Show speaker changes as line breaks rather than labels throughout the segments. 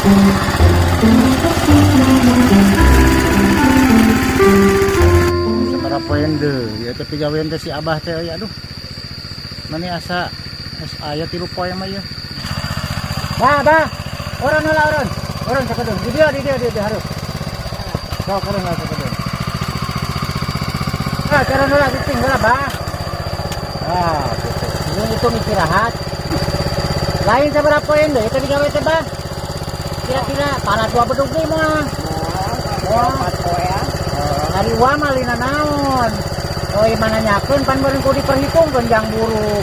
Sabaraha poe deui ya teh pigawean teh si Abah teh euy, aduh. Mani asa geus aya 3 poe mah ieu. Bah, bah. Urang heula urang. Urang sakedeung. Di dieu, di dieu, di dieu hareup. Sok urang heula sakedeung. Ah, turun heula cicing heula, bah. Ah, gitu. Ini hitung istirahat. Lain sabaraha poe deui teh digawe teh, bah. Kira-kira parah dua bedug deui mah. Wah.
4 poe ya.
Oh, ari uang mah lina naon. Oh, ieu mana nyakeun pan meureun kudu diperhitungkeun jang buruk.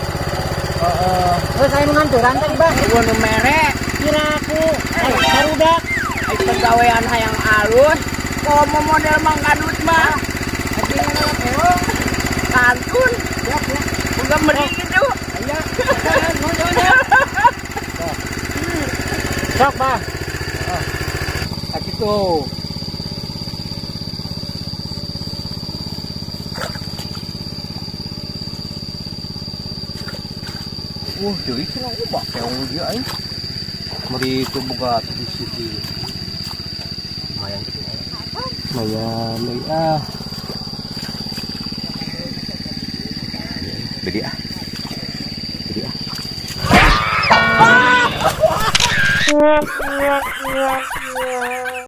Heeh. Geus aya nu nganturan teh, Bah.
Gua nu mere.
Kira aku barudak.
Ai pagawean hayang alus. Komo model Mang Kadut mah. Kantun. Udah meri gitu.
Iya. Sok, Bah.
Ah, gitu.
Wah, deui cenah ubah keong dia aing. Meri itu boga di sini. Lumayan gitu. Lumayan euy ah. Beli ah. Beli ah.